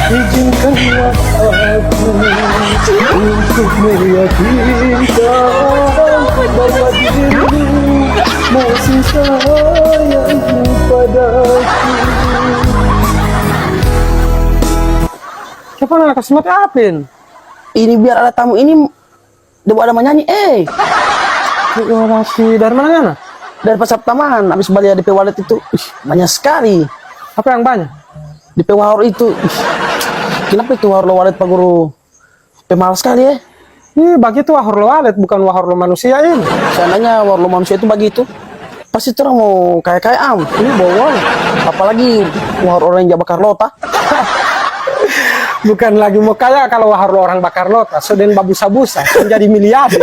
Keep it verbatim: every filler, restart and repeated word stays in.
Izinkanlah aku untuk meyakinkan bahwa dirimu masih sayang padaku. Siapa nang kasih mati apin? Ini biar ada tamu ini, dia ada manyanyi, eh. Dari mana ngana? Dari Pasar Taman, habis bali depe walet itu, ih, banyak sekali. Apa yang banyak? Depe wahor itu, ih, kenapa itu wahor lo walet pa guru? Pe mahal sekali, eh. Ih, bagitu wahor lo walet, bukan wahor lo manusia ini. Seandainya wahor lo manusia itu bagitu, pasti torang mo kaya-kaya, am. Ih, bawang. Apalagi wahor orang yang ja bakar lota. Bukan lagi mo kaya kalau wahor lo orang bakar lota, so deng babusa-busa, so jadi miliarder.